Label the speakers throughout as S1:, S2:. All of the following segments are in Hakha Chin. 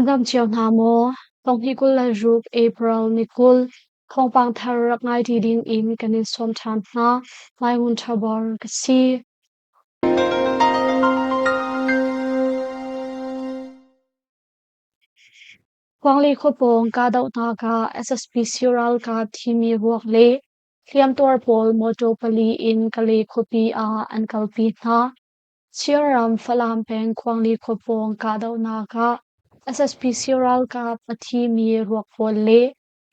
S1: Nan dam cio hna maw? Thonghnih 26 April ni 20 thawngpang thar rak ngai ti ding in kan in sawm ṭhan hna. Lai Ngun Ṭhabor ka si. Khuangli khuapawng kahdohnak ah SSPC ralkap thimi ruak le hliamtuar pawl mawṭaw pali in Kalay khuapi ah an kalpi hna. Chinram Falam peng Khuangli khuapawng kahdohnak ah SSPC ralkap a thimi ruak pawl le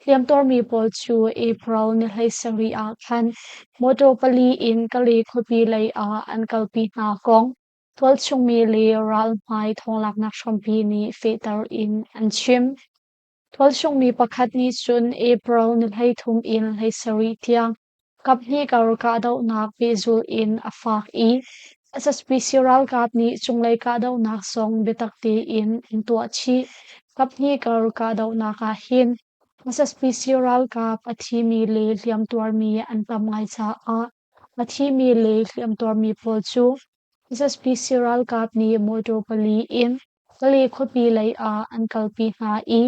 S1: hliamtuarmi pawl cu April ni 17 ah khan mawṭaw pali in Kalay khuapi lei ah an kalpi hna kong tualchungmi le ralhmai thawnglaknak hrampi nih fehter in an chim. Tualchungmi pakhat nih cun April ni 33 in 17 tiang kaphnih kar kahdohnak pehzulh in a fak i SSPC ralkap nih cunglei kahdohnak zong biatak tein an tuah chih. Kaphnih kar kahdohnak ah hin SSPC ralkap a thimi le hliamtuarmi an tam ngai caah a thimi le hliamtuarmi pawl cu SSPC ralkap nih mawṭaw pali in Kalay khuapi lei ah an kalpi hna i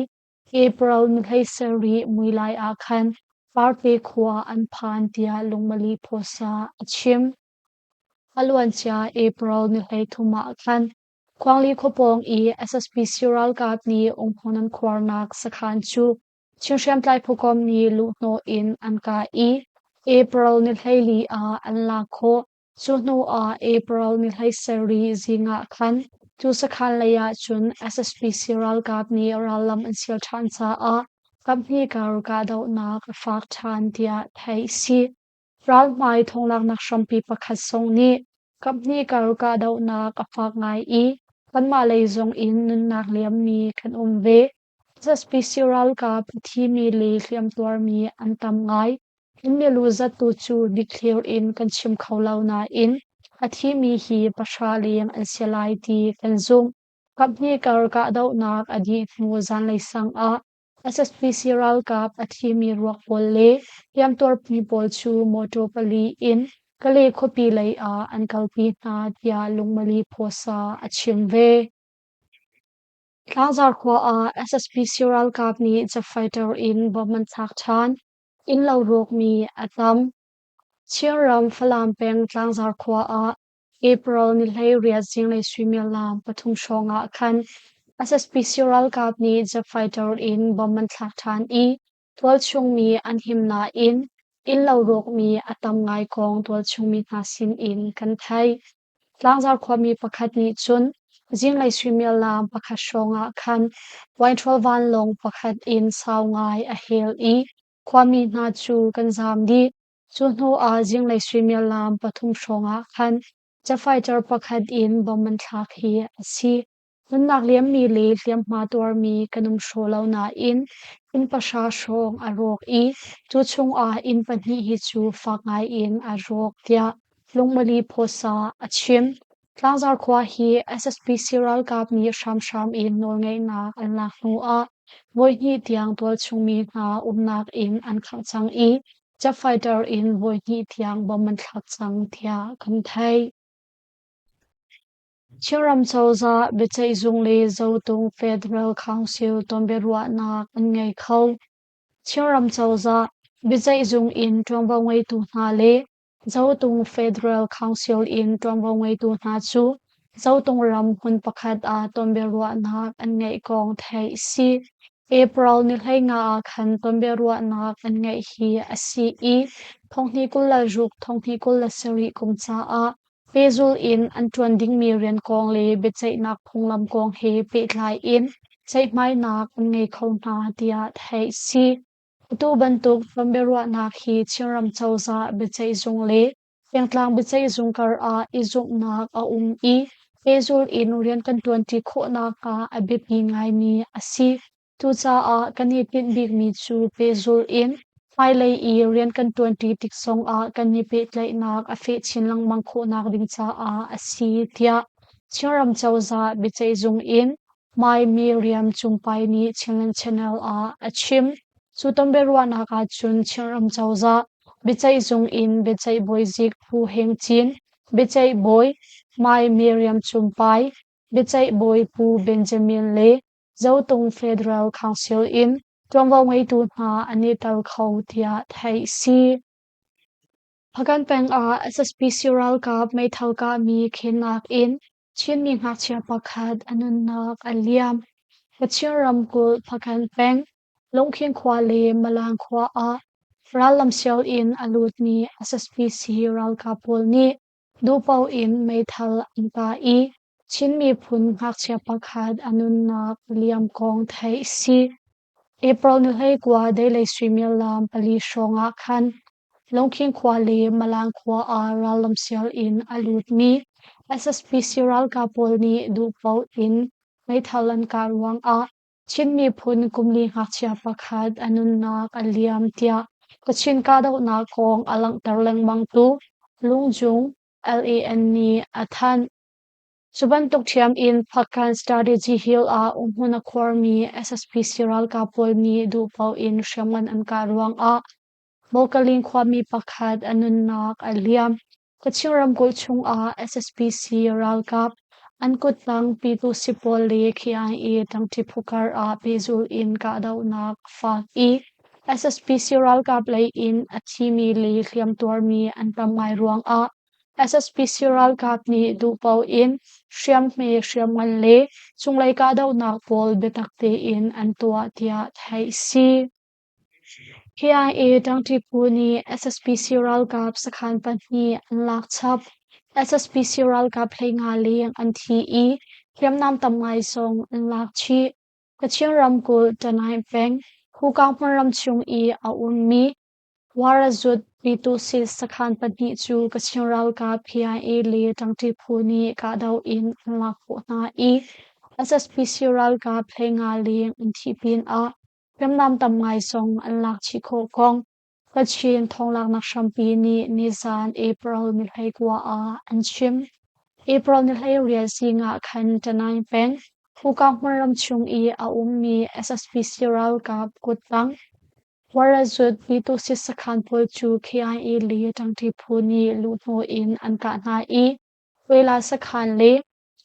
S1: April ni 17 muilai ah khan Parte khua an phan tiah Lungmali Phuasa a chim. A luancia April ni 33 ah khan Khuangli khuapawng i SSPC ralkap nih umhmun an khuarnak sakhan cu Chin hriamtlai phukom nih luhhnawh in an kah i April ni 14 ah an lak khawh. Cu hnu ah April ni 17 zing ah khan cu sakhan lei ah cun SSPC ralkap nih rallam an sial ṭhan caah kaphnih kar kahdohnak a fak ṭhan tiah theih a si. Ralhmai thonglaknak hrampi pakhat zong nih kaphnih kar kahdohnak a fak ngai i kanmah lei zong in nunnak liammi kan um ve. SSPC ralkap a thimi le hliamtuarmi an tam ngai. An milu zat tu cu dikthlir in kan chim kho lo nain a thimi hi pahra leng an si lai ti kan zumh. Kaphnih kar kahdohnak a dih hnu zanlei sang ah SSPC ralkap a thimi ruak pawl le hliamtuarmi pawl cu mawṭaw pali in Kalay khuapi lei ah an kalpi hna tiah Lungmali Phuasa a chim ve. Tlangzar khua ah SSPC ralkap nih jet fighter in bomb an thlak ṭhan. Innlo rawkmi a tam. Chinram Falam peng Tlangzar khua ah April ni 18 zinglei suimilam pathum hrawng ah khan SSPC ralkap nih jet fighter in bomb an thlak ṭhan i tualchung mi an him nain innlo rawkmi a tam ngai kong tualchung mi hna sin in kan theih. Tlangzar khuami pakhat nih cun zinglei suimilam pakhat hrawng ah khan Wainṭhawl vanlawng pakhat in sau ngai a hel i khuami hna cu kan zaam dih. Cu hnu ah zinglei suimilam pathum hrawng ah khan jet pakhat in bomb an thlak hi a si. Nunnak liammi le hliamhma tuarmi kan um hraw lo nain inn pahra hrawng a rawk i cu chungah inn pahnih hi cu fak ngai in a rawk tiah Lungmali Phuasa a chim. Tlangzar khua hi SSPC ralkap nih hramhram in nawlngeihnak an lak hnu ah voihnih tiang tualchung mi hna umnak inn an khangh cang i jet fighter in voihnih tiang bomb an thlak cang tiah kan theih. Chinram cozah biaceihzung le Zotung Federal Council tonbiaruahnak an ngei kho. Chinram cozah biaceihzung in ṭuanvo ngeitu hna le Zotung Federal Council in ṭuanvo ngeitu hna cu Zotung ram hmun pakhat ah tonbiaruahnak an ngeih kong theih a si. April ni 15 ah khan tonbiaruahnak an ngeih hi a si i thonghnih 26 thonghnih 27 kum caah Pehzulh in an ṭuan dingmi rian kong le biaceihnak phunglam kong he pehtlai in ceihmainak an ngei kho hna tiah theih a si. Atu bantuk tonbiaruahnak hi Chinram cozah biaceihzung le pengtlang biaceihzung kar ah i zumhnak a um i pehzulh in rian kan ṭuanṭi khawh nakhnga a biapi ngaimi a si. Cucaah kan i tinh bikmi cu pehzulh in hmailei i rian kan ṭuanṭi tik zongah kan i pehtlaihnak a feh chin lengmang khawhnak ding caah a si, tiah Chinram cozah biaceihzung in Mai Miriam Cungpai nih Chinland Channel ah a chim. Cu tonbiaruahnak ahcun Chinram cozah biaceihzung in biaceih bawizik Pu Heng Cin, biaceih bawi Mai Miriam Cungpai, biaceih bawi Pu Benjamin le. Zotung Federal Council in ṭuanvo ngeitu hna an i tel kho tiah theih si. Hpakant peng ah SSPC ralkap meithal kahmi khennak in Chinmi ngakchia pakhat a nunnak a liam. Kachin ramkulh Hpakant peng Lungkhin khua le Malang khua ah rallam sial in a lutmi SSPC ralkap pawl nih duhpaoh in meithal an kah i Chin miphun ngakchia pakhat a nunnak a liam kong theih a si. April ni 19 deilei suimilam 4 hrawng ah khan Lungkhin khua le Malang khua ah rallam sial in a lutmi SSPC ralkap pawl nih duhpaoh in meithal an kah ruangah Chin miphun kumli ngakchia pakhat a nunnak a liam tiah Kachin kahdohnak kong a langhter lengmangtu Lungzung LAN nih a thanh. Cu bantuk ṭhiam in Phakkan Strategy Hill ah umhmun a khuarmi SSPC ralkap pawl nih duhpaoh in hriamngan an kah ruangah Mawkaling khuami pakhat a nunnak a liam. Kachin ramkulh chungah SSPC ralkap an kuttang Pyituhsi pawl le KIA ṭangṭi phu kar ah pehzulh in kahdohnak a fak i SSPC ralkap lei in a thimi le hliamtuarmi an tam ngai ruangah SSPC ralkap nih duhpaoh in hriamhme hriamngan le cunglei kahdohnak pawl biatak tein an tuah tiah theih a si. KIA ṭangṭi phu nih SSPC ralkap sakhan pahnih an lak chap. SSPC ralkap 15 leng an thi i hriamnam tam ngai zong an lak chih. Kachin ramkulh Tanai peng Hukang hmunram chung i a ummi Warazut Pyituhsit sakhan pahnih cu Kachin ralkap KIA le ṭangṭi phu nih kahdoh in an lak khawh hna i SSPC ralkap 15 leng an thih pinah hriamnam tam ngai zong an lak chih khawh kong Kachin thawnglaknak hrampi nih nizan April ni 19 ah an chim. April ni 18 zing ah khan Tanai peng Hukang hmunram chung i a ummi SSPC ralkap kuttang Warazut Pyituhsit sakhan pawl cu KIA le ṭangṭi phu nih luhhnawh in an kah hna i Wela sakhan le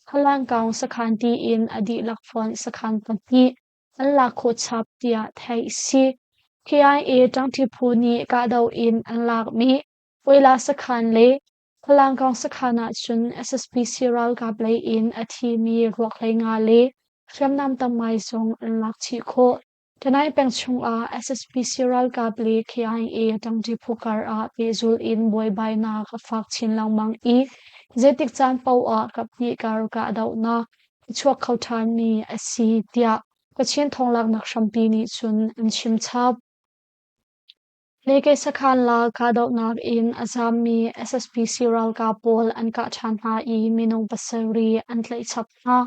S1: Khalankaung sakhan tiin a dihlak fonh sakhan pahnih an lak khawh chap tiah theih a si. KIA ṭangṭi phu nih kahdoh in an lakmi Wela sakhan le Khalankaung sakhan ahcun SSPC ralkap lei in a thimi ruak 15 le hriamnam tam ngai zong an lak chih khawh. Tanai peng chungah SSPC ralkap le KIA ṭangṭi phu kar ah pehzulh in buaibainak a fak chin lengmang i zeitik caan paoh ah kaphnih kar kahdohnak a chuak kho ṭhanmi a si tiah Kachin thawnglaknak hrampi nih cun an chim chap. Leke sakhan la kahdohnak in a zaammi SSPC ralkap pawl an kah ṭhan hna i minung pasarih an tlaih chap hna.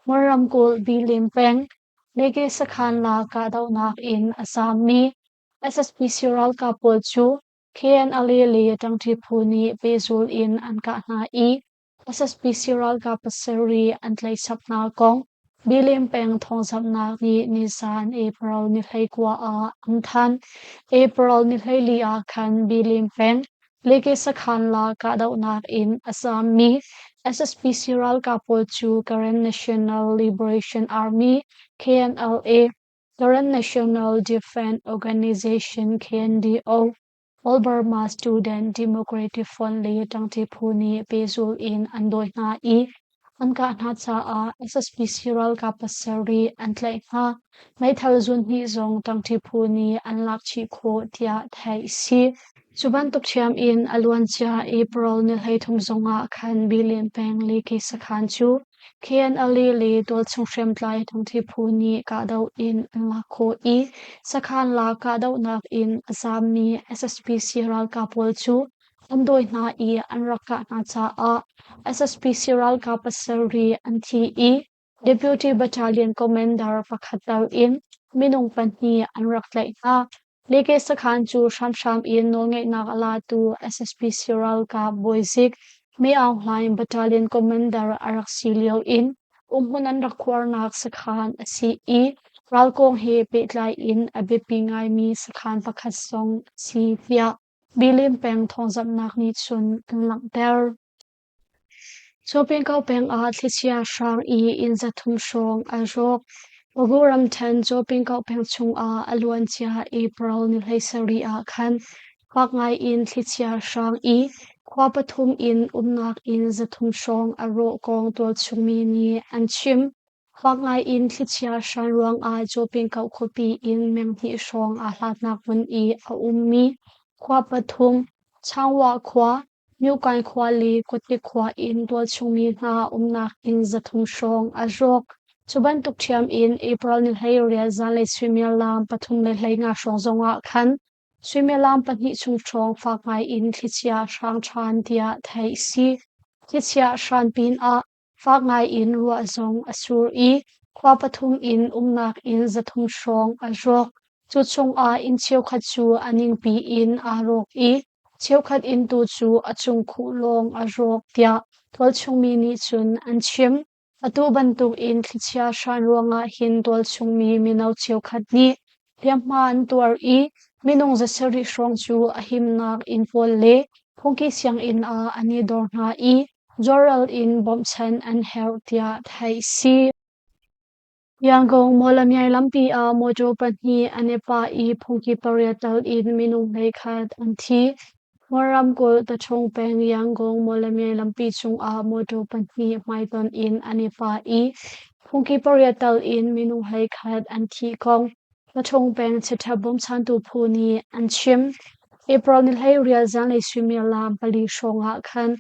S1: Mon ramkulh Bilin peng Leke sakhan la kahdohnak in a zaammi SSPC ralkap pawl cu KNLA le ṭangṭi phu nih pehzul in an kah hna i SSPC ralkap pasarih an tlaih chap hna kong Bilin peng thawngzamhnak nih nizan April ni 19 ah an thanh. April ni 14 ah khan Bilin peng Leke sakhan la kahdohnak in a zaammi SSPC ralkap pawl cu Karen National Liberation Army KNLA, Karen National Defense Organization KNDO, All Burma Student Democratic Front le ṭangṭi phu nih pehzulh in an dawi hna i an kah hna caah SSPC ralkap pasarih an tlaih hna. Meithal zun hnih zong ṭangṭi phu nih an lak chih khawh tiah theih a si. Cu bantuk ṭhiam in a luancia April ni 33 zongah khan Bilin peng Leki sakhan cu KNLA le tualchung hriamtlai ṭangṭi phu nih kahdoh in an lak khawh i sakhan lak kahdohnak in a zaammi SSPC ralkap pawl cu an dawi hna i an rak kah hna caah SSPC ralkap pasarih an thi i Deputy Battalion Commander pakhat tal in minung pahnih an rak tlaih hna. Leke sakhan cu hramhram in nawlngeihnak a latu SSPC ralkap bawizik May Aung Hlaing Battalion Commander a rak si lio in umhmun an rak khuarnak sakhan a si i ralkawng he pehtlai in a biapi ngaimi sakhan pakhat zong a si tiah Bilin peng thawngzamhnak nih cun an langhter. Cawpengko peng ah thlichia hrang i inn 300 hrawng a rawk. Pagu ramṭhen Cawpingkoh peng chungah a luancia April ni 17 ah khan fak ngai in thlichia hrang i khua pathum in umnak inn 300 hrawng a rawh kong tualchung mi nih an chim. Fak ngai in thlichia hran ruangah Cawpingkoh khuapi in meng hnih hrawng aa hlatnak hmun i a ummi khua pathum Changwah khua, Myokai khua le Kawtte khua in tualchungmi hna umnak inn 300 hrawng a rawk. Cu bantuk ṭhiam in April ni 18 zanlei suimilam 3:15 hrawng zongah khan suimilam pahnih chung hrawng fak ngai in thlichia hrang ṭhan tiah theih a si. Thlichia hran pinah Fak ngaiin ruah zong a sur i khua pathum in umnak inn 300 hrawng a rawk. Cu chungah inn cheukhat cu a ningpi in aa rawk i cheukhat inn tu cu a cungkhuh lawng a rawk tiah tualchungmi nih cun an chim. Atu bantukin thlichia hran ruangah hin tualchungmi mino cheukhat nih hliamhma an tuar i minung 700 hrawng cu a himnak inn pawl le phungki sianginn ah an i dor hna i Joral in bawmhchanh an herh tiah theih si. Yangon Mawlamyine lampi ah mawṭaw pahnih an i pah i phungki pariat tal in minung 11 an thi. Kawl ramkulh Tachung peng Yangon Mawlamyine lampi cungah mawṭaw pahnih hmaitonh in an i pah i phungki pariat tal in minung 11 an thih kong Tachung peng chiaṭha bawmchantu phu nih an chim. April ni 18 zanlei suimilam pali hrawng ah khan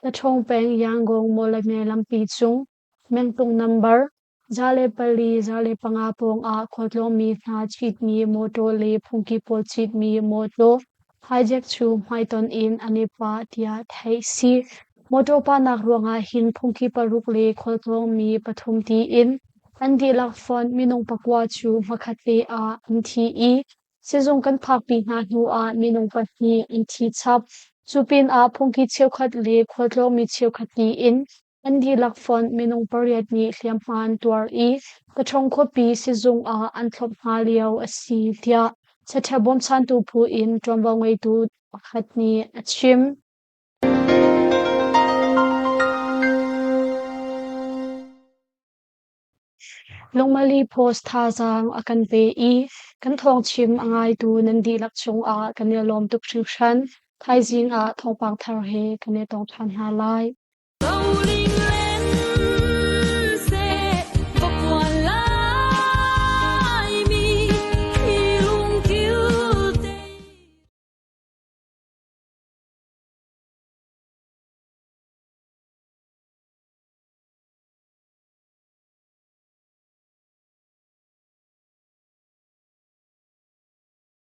S1: Tachung peng Yangon Mawlamyine lampi cung mengtung nambar 104 105 pawngah khualtlawngmi hna citmi mawṭaw le phungki pawl citmi mawṭaw hijack cu hmaitonh in an i pah tiah theih si. Mawṭaw pahnak ruangah hin phungki paruk le khualtlawngmi pathum tiin an dihlak fonh minung pakua cu hmakhat te ah an thi i Sizung kan phakpi hna hnu ah minung pahnih an thi chap. Cu pinah phungki cheukhat le khualtlawngmi cheukhat tiin an dihlak fonh minung pariat nih hliamhma an tuar i Tachong khuapi sizung ah an thlop hna lio a si tiah Chaṭha bawmchantu phu in ṭuanvo ngeitu pakhat nih a chim. Lungmali Post thazaang a kan pe i kan thawngchim a ngaitu nan dihlak cungah kan i lawm tuk hringhran. Thaizing ah thawngpang thar he kan i tong ṭhan hna lai.